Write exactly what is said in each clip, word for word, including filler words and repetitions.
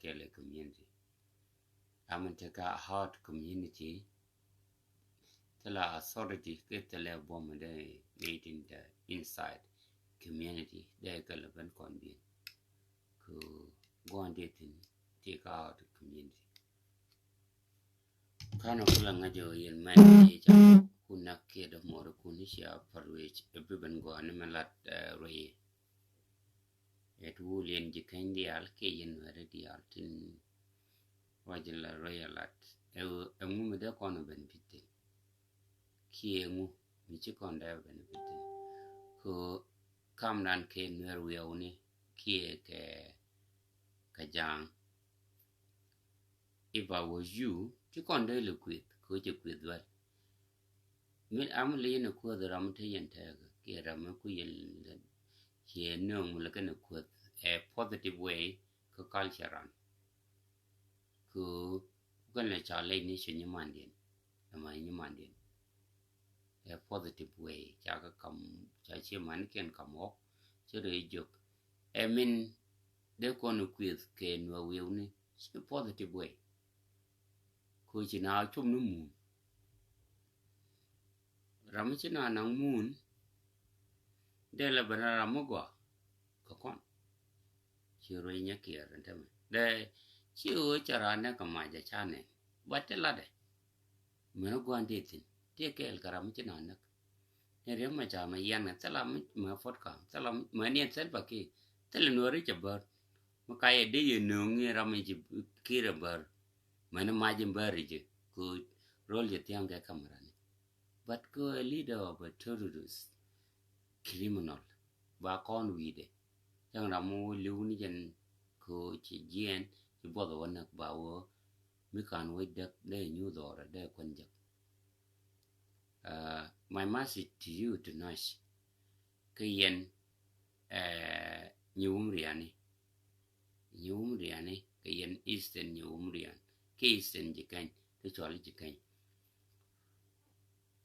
kɛɛl ɛ community. Amin te ka hard community, thilɛ authority kɛ thilɛ buɔm dee nɛy tin te inside community dee kɛ lɛ ben kɔn bi̱i̱n. Kɛ gua̱n dee thin ti ka hard community. Kanɔ kulɛ ŋa̱c ɛ yɛn mɛn i̱ ca kun nak kiɛ dɔ̱ mɔri kun i̱ cia par wec ɛ bi ben gɔaa ni mɛ lat ruɛy. Ɛ ti wul yɛn ji̱ keny diaal kiɛ yɛn nuɛri diaal tin ruac in la ruɛy a lat. Ɛ ŋu mi dee kɔn ɛ ben pi̱thin kiɛ ŋu mi ci kɔn dee ben pi̱thin. Kɛ kamdan kɛ nuɛr wiɛwni kiɛ kɛ kɛ ja̱a̱ŋ. If I was you, ci kɔn dee lɛ kueth kɛ cɛ kueth bäl. Mi am lɛ yɛn ɛ kueth ram te yɛn tɛɛk kiɛ ram mi ku yɛn lɛ ciɛ nööŋ mi lɛ kɛn ɛ kueth ɛ positive way kɛ culture ran. Kɛ kɛn lɛ ca lɛy ni cɛ nyimandiɛn ɛma nyimandiɛn ɛ positive way ca kɛ kam ca ciɛ manikiɛn kam ɣɔk cɛ rɛ jök. Ɛ min dee kɔn kueth kɛ nuɛ wiewni ci positive way. Ko ci na cum ni mun ram ci na naŋ mun dee la bana ram mi gɔaa kɛ kɔn. Ci ruec nyɛ kiɛr ni tämɛ dee ci ɣöö ca ran nɛ kɛ mac a ca nɛ bat ti latdɛ. Mɛ ni gua̱n ti thin ti kɛɛl kɛ ram mi ci na näk. Ni riek mɛ ca mɛ yan kɛ thila mi mɛ fot ka thila mɛ ni thil pa ki thil nuɔri cɛ bär. Mi ka yɛ dee yɛ nööŋ ni ram mi ci kir ɛ bär. Mɛ ni mac in bär i̱ jɛ ko rol jɛ thiaŋ kɛ kamera ni. But ko a leader of a terrorist criminal ba kɔn wi̱i̱dɛ. Cäŋ ram mi wä li̱w ni jɛn ko ci jiɛn ci buɔth wä näk ba wä mi kan wä däk dee nyuuth ɔɔrɛ dee kuän jek. Uh, my message to you tonight kä yɛn eh, nyi wum riani. Nyi wum riani kä yɛn Eastern nyi wum rian kä Eastern ji̱ keny kä cual ji̱ keny.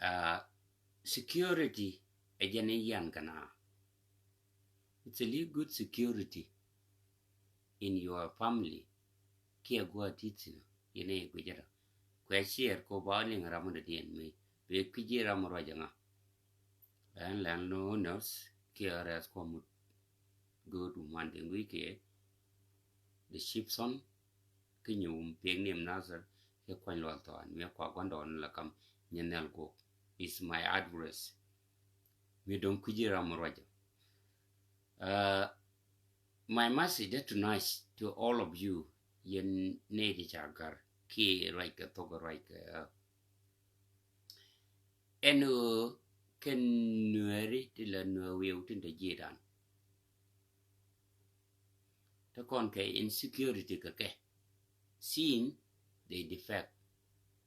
Uh, security ɛ jɛn i̱ yan kana. It's a really good security in your family. Kiɛ guɔ ti thin yɛn i̱ guic rɔ kuɛ ciɛɛr ko ba liŋ ram dɔ̱diɛn mi bɛ kui̱ ji̱ ram ruac ŋa. Ɛn lɛn lo nurse kiɛ rɛth kuɔ mut. Good woman den wi̱i̱ kiɛ the shipson. Kä nyi wum piek niɛm Nasir kɛ kuany lual thɔan mi kua guandɔɔn la kam nyi nhial guok. Is my address. Mi dɔ̱ŋ kui̱ ji̱ ram ruac. Uh, my message that tonight to all of you yɛn nɛy ti ca gar ki ruac kɛ thok ruac kɛ. Ɛn ɣöö kɛn nuɛɛri ti la nuɛɛ wiɛw tin te ji̱ dan. Te kɔn kɛ insecurity kɛ kɛ. Sin they defect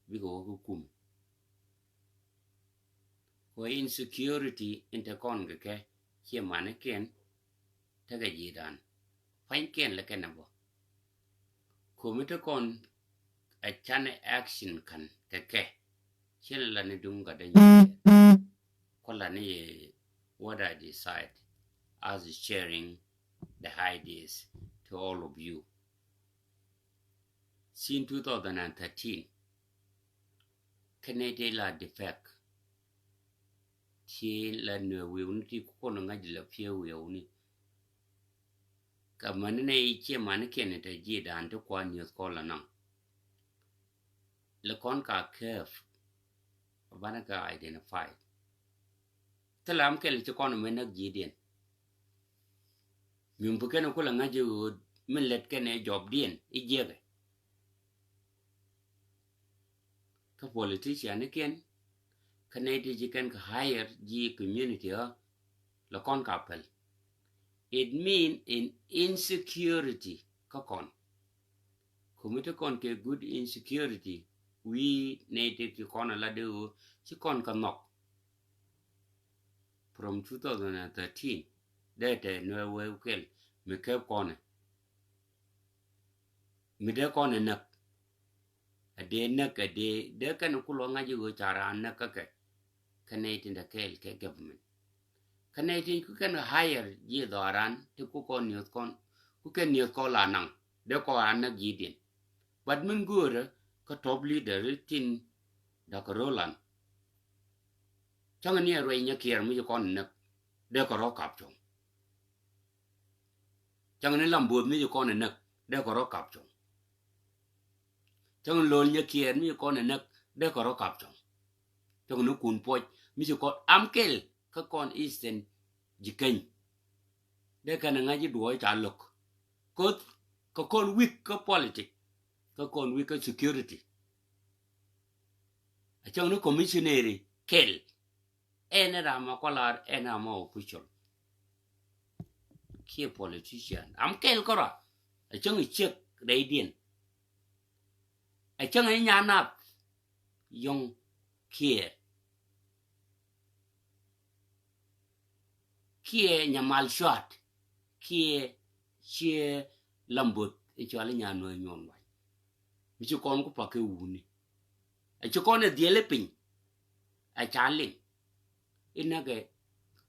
bikɛ wä kä kum. Kɛ insecurity in te kɔn kɛ kɛ ciɛ manikiɛn tekɛ ji̱ dan. Pa̱nykiɛn lɛ kɛn ɛ bä. Komi te kɔn a canɛ action kan kɛ kɛ. Cin la ni duŋ ka dee nyɛ. Kɔ la ni yɛ what I decide as sharing the ideas to all of you. Since two thousand and thirteen, kɛnɛ dee la defect. Ti la nöö wiɛwni ti kukon ŋa̱c la piɛ wiɛwni. Ka mani nɛ i̱ ciɛ mani kiɛn ite ji̱ dan ti kuan niöth kɔn la naŋ. Lɛ kɔn ka curve. Banɛ ka identify. Thilɛ am kɛl ci kɔn mɛ näk ji̱diɛn. Min bi kɛn kulɛ ŋa̱c i̱ ɣöö min lɛt kɛn ɛ jɔpdiɛn i̱ jiɛkɛ. Kä politician ni kɛn kä nɛy ti ji̱ kɛn kä higher ji̱ community ɣä lɛ kɔn ka pɛl. It mean in insecurity kä kɔn. Committee kɔn kɛ good insecurity wi̱i̱ nɛy ti ki kɔn a la dee ɣöö ci kɔn kä nhɔk. From two thousand and thirteen dee tɛ nuɛ wee kɛl mi kɛp kɔnɛ. Mi dee kɔnɛ näk. A dee näk a dee dee kɛn kulɔ ŋa̱c i̱ ɣöö ca raan näk kä kɛ. Kä nɛy tin dee kɛɛl kɛ government. Kä nɛy tin ku kɛn hire ji̱ dhɔaaran ti ku kɔn niöth kɔn ku kɛn niöth kɔn la naŋ. dee kɔn a näk ji̱ diɛn. But min göörä kä top leader tin da̱k rolan. Cäŋ ni a ruɛy nyɛ kiɛɛr mi ci kɔn näk dee kɛ rɔ kap cuɔ̱ŋ. Cäŋ ni lam bo̱o̱th mi ci kɔn näk dee kɛ rɔ kap cuɔ̱ŋ. Cäŋ ni lo̱l nyɛ kiɛɛr mi ci kɔn näk dee kɛ rɔ kap cuɔ̱ŋ. Cäŋ ni kun puɔc mi ci kɔn am kɛl kä kɔn Eastern ji̱ keny. Dee kɛn ŋa̱c i̱ duɔɔc ca lo̱k. Koth kä kɔn weak kä politic kä kɔn weak kä security. A cäŋ ni commissionary kɛl. Ɛn ram a kɔlar ɛn ram a official. Kiɛ politician am kɛl kɔra. A cäŋ i̱ ciek rɛydiɛn. A cäŋ i̱ nyan nath yɔŋ kiɛ kiɛ nyamal cuat kiɛ ciɛ lamboth i̱ cual i̱ nyan nuɔ̱ɔ̱c nyuɔn wac. Mi ci kɔn ku pak kɛ wuni. A ci kɔn ɛ dhiɛl i̱ piny. A ca liŋ i̱ näkɛ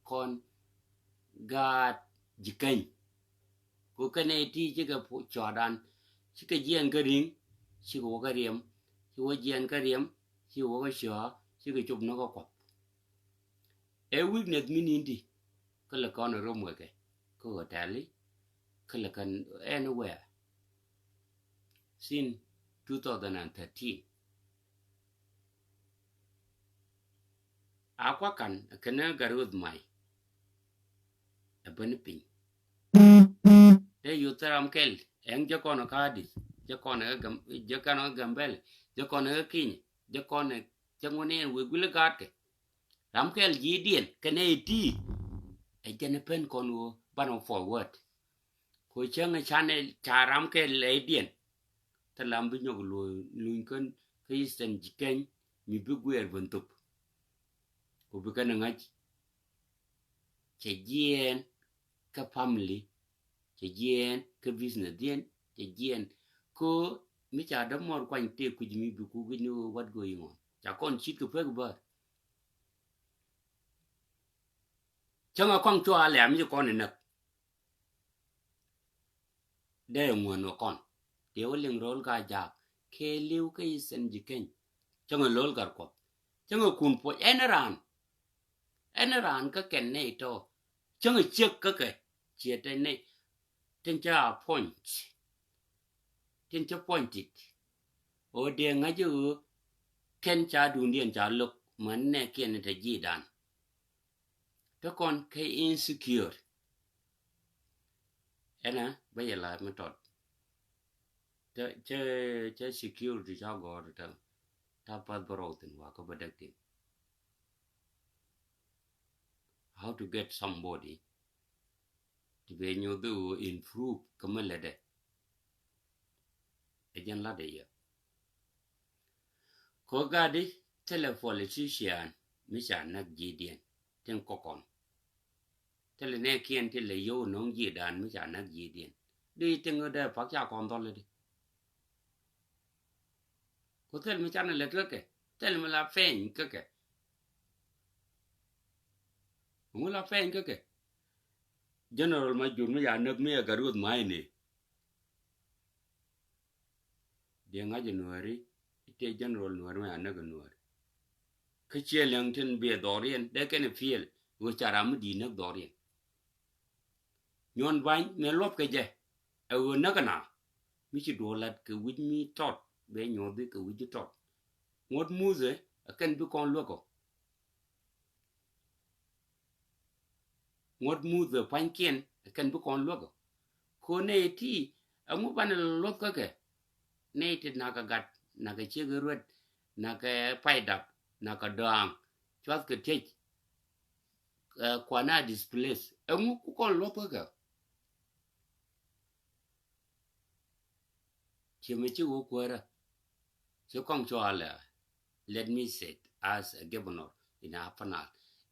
kɔn gaat ji̱ keny. Ku kɛnɛ ti cikɛ cɔɔdan cikɛ jiɛn kä ri̱ŋ. Cikɛ wä kä riɛm. Ci wä jiɛn kä riɛm. Cikɛ wä kä cɔɔ. Cikɛ cop ni kä kuɔth. Ɛ weakness mi ni̱n ti kä lɛ kɔn ɛ rom wekɛ kä hotel i̱ kä lɛ kɛn anywhere since two thousand and thirteen. A kuakan kɛnɛ gat ruth mai ɛ bäni piny. Dee yuth thɛr ram kɛl ɛŋ jɛ kɔn ɛ ka̱a̱dith jɛ kɔn ɛ gam jɛ kɔn ɛ gambɛl jɛ kɔn ɛ kinyɛ jɛ kɔn ɛ cɛ ŋun ɛn wek wil ɛ gaatkɛ. Ram kɛl ji̱ diɛn kɛnɛ iti ɛ jɛn ɛ pen kɔn ɣöö banɛ forward. Ko cäŋ ɛ canɛ ca ram kɛl lɛy diɛn. Thɛ lam bi nyɔk luny kän kä Eastern ji̱ keny mi bi guɛɛr ben thop. Ko bi kɛn ɛ ŋa̱c cɛ jiɛɛn kä family cɛ jiɛɛn kä business diɛn cɛ jiɛɛn. Ko mi ca dämuɔr kuany tëë kui̱c mi bi ku gui̱c ni what going on ca kɔn cit kɛ puek bäär. Cäŋ a kɔŋ cua lɛ̈m ci kɔn inäk. Dee ŋuän wä kɔn dee wä liŋ ro̱l ka jaak kɛ li̱w kä Eastern ji̱ keny. Cäŋ a lo̱l gat kuɔth cäŋ a kun puɔc ɛn raan. Ɛn raan kä kɛn nɛy tɔ cäŋ a ciek kä kɛ ciɛ tɛn nɛy tin cä appoint tin cä appointed. Ɣöö dee ŋa̱c ɣöö kɛn ca duundiɛn ca lo̱k män nɛɛkiɛn in te ji̱dan. Te kɔn kɛ insecure. Ɛnɛ bä yɛ la̱a̱t mi tɔt. Cä cä security ca gɔ̱r te ta path bä rɔw thin wa kä bä däk thin. How to get somebody ti bɛ nyuth ɣöö improve kä mi lätdɛ. Ɛ jɛn latdɛ yɛ kɔ gatdi thilɛ politician mi ca näk ji̱diɛn tin kɔkɔn. Thilɛ nɛɛkiɛn thilɛ yio̱w no̱ŋ ji̱dan mi ca näk ji̱diɛn. Di tin ɣöö dee pak ca kɔn dhɔl di. Ku thil mi canɛ lät kä kɛ thil mi la pɛny kä kɛ. Ŋu la pɛny kä kɛ. General ma jur mi ya näk mi ya gat ruoth ma ini. Diɛ ŋa̱c nuääri itëë general nuääri mi ya näk nuääri. Kä ciɛ liɛŋ tin biɛ dhɔriɛn dee kɛn i̱ piɛl ɣöö ca ram mi di̱i̱t näk dhɔriɛn. Nyuɔn bany mëë luɔp kɛ jɛ ɛ ɣöö näk ɛna mi ci duɔɔk lat kɛ wi̱c mi tɔt bɛ nyuɔthi kɛ wi̱c tɔt. Ŋuɔ̱t muthɛ ɛ kɛn bi kɔn luäk ɔ. Ŋuɔ̱t muthɛ pua̱nykiɛn ɛ kɛn bi kɔn luäk ɔ. Ko̱ nɛy ti ɛŋu banɛ luɔth kä kɛ nɛy ti nakä gat nakä ciek ruet nakä paydap nakä dɔaŋ cuath kɛ tiec. Kuana displace ɛŋu ku kɔn luɔth kä kɛ. Ciɛ mɛ ci wä kuäärä. Ci kɔŋ cɔalɛ let me say as a governor in a panel.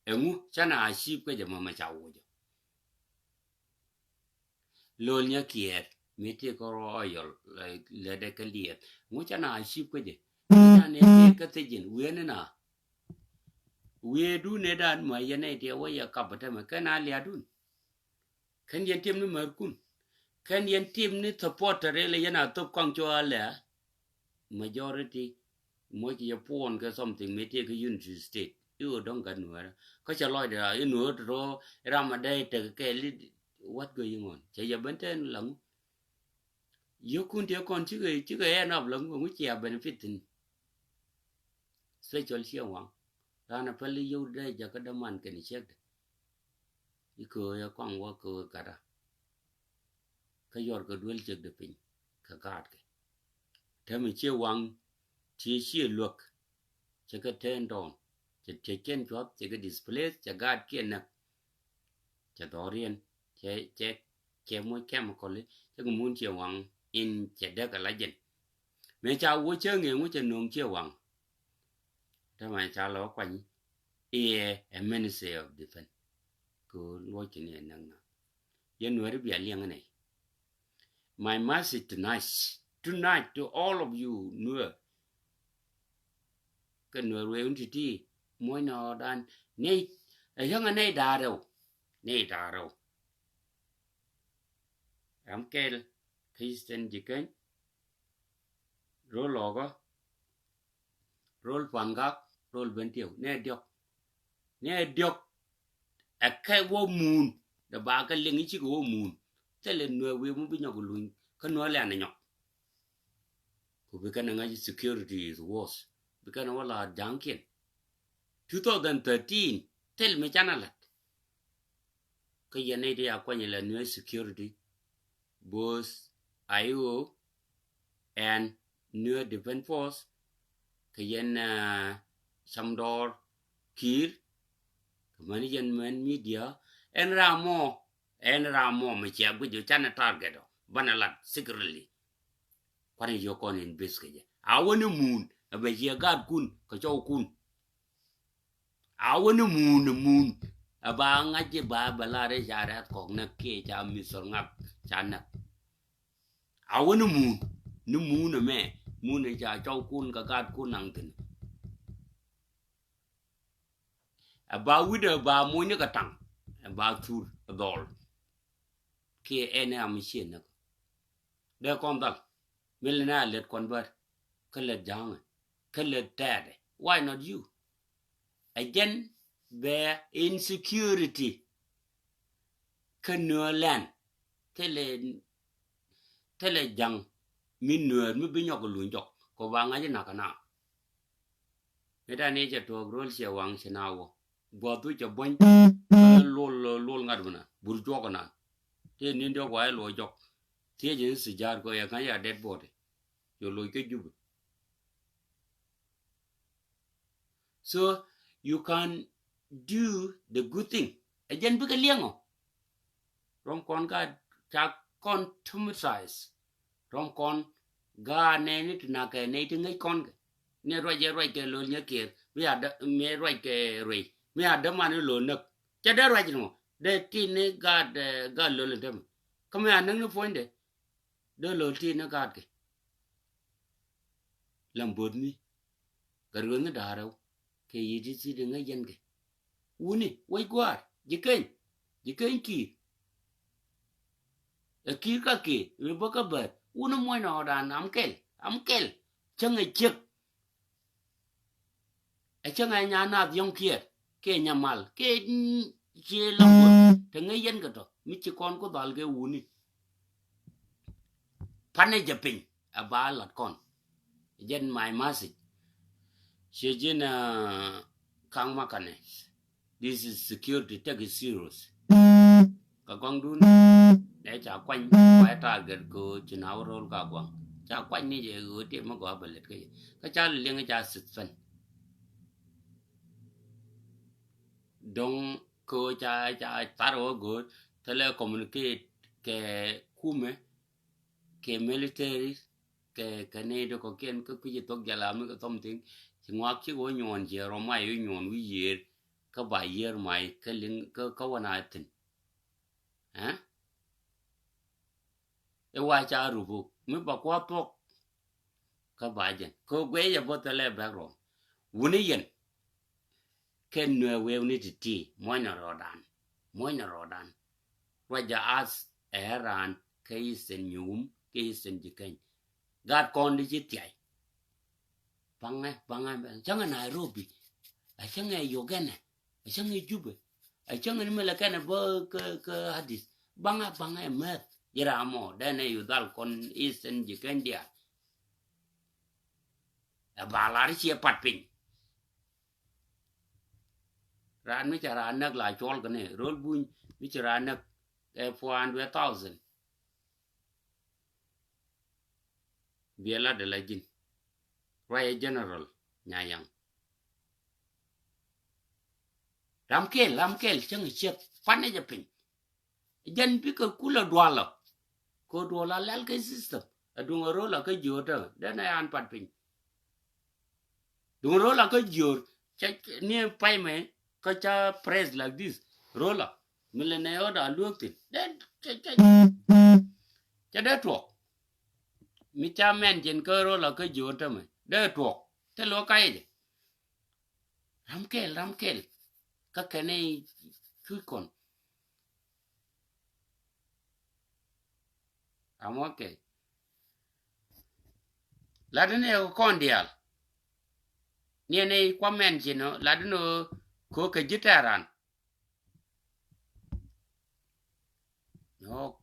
Ɛŋu canɛ a chief kä jɛ mɔmɛ ca wocä. Lol nyɛ kiɛɛr mi ti kä rɔyɔl lɛ dɛ kä liɛth. Ɛŋu canɛ a chief kä jɛ canɛ ti kä thijin wiɛni na. Wiee dun ɛ dan mɛ yɛn ɛ ti ɛ wä yɛ kap ɛ tämɛ kɛn a liadun. Kɛn yɛn tiɛm ni märkun. Kɛn yɛn tim ni supporter ilɛ yɛn a thop kɔŋ cua lɛ. Majority muɔc yɛ puɔn kɛ something mi tiɛ kɛ Unity State. Iwä dɔŋ gat Nuɛrä. Kä cɛ lɔcdɛ ra i Nuɛrä tɔtɔ ram a dee tek kɛ li, what going on? Cɛ yɛ ben tɛn laŋu. Yokun tiɛ kɔn cikɛ, cikɛ end up laŋu, ŋu cia benefit thin. Special Ciɛ Waŋ. Ran a päl i̱ yio̱w dee jakä däman kɛn i̱ ciekdɛ. I̱ köö yɛ kɔaŋ wä köö kata. Kä yuɔr kɛ duel ciekdɛ piny kɛ gaatkɛ. Täämɛ Ciɛ Waŋ, ciɛ ciɛ luäk. Cɛ kɛ tɛn tɔɔn. Cɛ tiec kɛn cuɔth, cɛ kɛ displace, cɛ gaatkiɛn näk. Cɛ dhɔriɛn, cɛ, cɛ, cɛ moc chemical, cɛ kɛ mun Ciɛ Waŋ in cɛ däk a la jɛn. Mëë ca wuɔ cä ŋeŋ wä cɛ no̱o̱ŋ Ciɛ Waŋ. Täämɛ ca lɔ kuany iɛ ɛ Ministry of Defense. Kɛ luɔc kɛ ni ɛ näk na. Yɛn Nuɛri bia liɛŋ nɛy. My message tonight, tonight to all of you Nuer. Kɛ Nuer wee wun ti̱ti̱, muɔ̱cnɛ ɣɔ̱ɔ̱dan, nɛy, ɛ yäŋɛ nɛy da̱a̱r rɛw, nɛy da̱a̱r rɛw. Ram kɛl, Christian Ji̱ Keny, Rol Lɔkä, Rol Puan Gak, Rol Bentiu, nɛ diɔ̱k. Nɛ diɔ̱k. Ɛ kɛ wä muun. Dee ba kɛ liŋ i̱ cikɛ wä muun. Thilɛ Nuɛr wee mi bi nyɔk luny. Kä Nuɛr lɛ anɛ nyɔk. Ku bi kɛn ɛ ŋa̱c security is worse. Bi kɛn ɛ wä la ja̱ŋkiɛn. Two thousand thirteen, thil mi canɛ la̱t. Kä yɛn nɛy ti a kuany ilɛ Nuer security, both I O and Nuer Defense Force, kɛ yɛn, ah, Cam Dɔɔr Kiir, kɛ män yɛn män media, ɛn ram mɔ, ɛn ram mɔ mi cia guic ɔ canɛ target ɔ, banɛ lat secretly. Kuanɛ yio̱k kɔn in base kɛ jɛ. A wäni muun, ɛ bɛ ciɛ gaatkun, kɛ cɔwkun. A wäni muun, muun. Ɛ ba ŋa̱c i̱ ba bɛ lar i̱ ca rɛ̈th kɔk näk kiɛ ca mithɔr ŋak ca näk. A wäni muun, ni muun ɛmɛ, muun ɛ ca cɔwkun kɛ gaatkun naŋ thi̱n. Ɛ ba wi̱cdɛ ɛ ba mocni kɛ taŋ, ɛ ba thur ɛ dhɔl. Kiɛ ɛn ɛ am ciɛ näk. Dee kɔn dhal. Mi lɛ na lɛt kɔn bär. Kä lɛt ja̱a̱ŋɛ. Kä lɛt tɛɛdɛ. Why not you? Ɛ jɛn bɛ insecurity. Kä Nuer land. Thilɛ, thilɛ ja̱ŋ mi Nuer mi bi nyɔk luny jɔk. Kɔ ba ŋa̱c nak na. Mi dan i̱ cɛ tuɔɔk Rol Ciɛ Waŋ ci na wä. Gua̱th wi̱c cɛ buɔ̱ny. Luɔl, luɔl ŋa̱t mi na. Bur juɔk na. Ti ni̱n diɔk wa i̱ luɔc jɔk. Thiec in thijaar kɔ yɛ ŋa̱c a dead body. Yɛ loc kä Jubɛ. So you can do the good thing. Ɛ jɛn bikɛ liɛŋɔ. Rɔm kɔn ka ca kɔn traumatize. Rɔm kɔn gaat nɛy ni ti nakɛ nɛy ti ŋäc kɔn kɛ. Ni ruac ɛ ruac kɛ lo̱l nyɛ kiɛɛr. Mi a dä, mi ruac kɛ ruec. Mi a däman ni lo̱l näk. Cɛ dee ruac ni mɔ. Dee ti ni gaat, eh, gaat lo̱l in tämɛ. Kä mi a näk ni puɔ̱nydɛ. Dee lo̱l ti ni gaat kɛ. Lam bo̱o̱thni. Kɛ rueethni da̱a̱r rɛw. Kɛ yi̱ ti thi̱t in ŋäc yɛn kɛ. Wuni, wec gua̱a̱r, Ji̱ Keny, Ji̱ Keny Kiir. Ɛ Kiir ka Kiir, mi bä kä bär, wuni muɔ̱cnɛ ɣɔ̱dan, am kɛl, am kɛl, cäŋ ɛ ciek. Ɛ cäŋ ɛ nya naath yɔ̱ŋ kiɛɛr, kiɛ nyamal, kiɛ, mm, cie laŋ wä, te ŋäc yɛn kɛ tɔ, mi ci kɔn ku dhal kɛ wuni. Panɛ jɛ piny, ɛ ba lat kɔn. Jɛn my message. Ciɛ ji̱n, ah, ka̱ŋ makanɛ. This is security, take it serious. Kä gɔŋdun, nɛ ca kuany, kuay target kɛ ɣöö ci na wä ro̱l ka gua̱ŋ. Ca kuany ni jɛ ɣöö ti mi gɔaa bɛ lät kä jɛ. Kä ca liŋ ca suspend. Dɔ̱ŋ kɛ ɣöö ca, ca thar wä go̱o̱r, thilɛ communicate kɛ kumɛ, kɛ military, kɛ, kɛ nɛy ti kɔ̱kiɛn kä kui̱c ɛ thok jɛ la mi kɛ thɔm thi̱n. Ci ŋuak cikɛ wä nyuɔ̱ɔ̱n, ciɛ rɔm mac wä nyuɔ̱ɔ̱n wi̱i̱ yiëër, kä ba yiëër mac kä liŋ, kä, kä wä na thi̱n. Ɛ? Ɛ wa ca rup wä mi ba kua̱r thuɔ̱k. Kä ba jɛn. Kɛ guiɛ yɛ bä thilɛ background. Wuni yɛn. Kɛ Nuɛr wewni ti̱ti̱. Muɔ̱cnɛ rɔɔdan. Muɔ̱cnɛ rɔɔdan. Ruacdɛ ath ɛ raan. kä Eastern Nyuum kä Eastern Jikäny. Gat kɔn di ci thiay. Baŋɛ, baŋɛ, cäŋɛ Nairobi. A cäŋɛ Uganda. A cäŋɛ Juba. A cäŋɛ ni mɛ lɛ kɛnɛ bä kä, kä Addis. Baŋɛ, baŋɛ mɛth. Ji̱ ram mɔ dɛn ɛ yu dhal kɔn Eastern Jikäny diaal. Ɛ ba lar ciɛ pat piny. Raan mi ca raan näk la cuɔl kɛ ni ro̱l buny mi ci raan näk ɛ four hundred thousand. Biɛ la dɛ la ji̱n. Ruacɛ general Nyayaŋ. Ram kɛl, ram kɛl cäŋ ciɛk panɛ jɛ piny. Jɛn bikɛ kulɛ dualɔ. Kɛ duɔl a lɛl kɛ system. A duŋ a ro̱l a kä jiöör tä dɛn a yan pat piny. Duŋ ro̱l a kä jiöör cɛ ni pay mɛ kä ca press like this. Ro̱l a mi lɛ nɛ ɣöö da luäk thin dɛn cɛ cɛ cɛ dee tuɔk. Mi ca mɛn cin kä ro̱l a kä jiöör tä mɛ dee tuɔk thil wä kayɛ jɛ. Ram kɛl, ram kɛl. Kä kɛn ni cuc kɔn. Ram wä kɛl. Lat ni ɛ kɔn diaal. Ni ɛ ni kua mɛn cin ɔ lat ni ɔ ko kɛ ji̱ tɛran. Ok.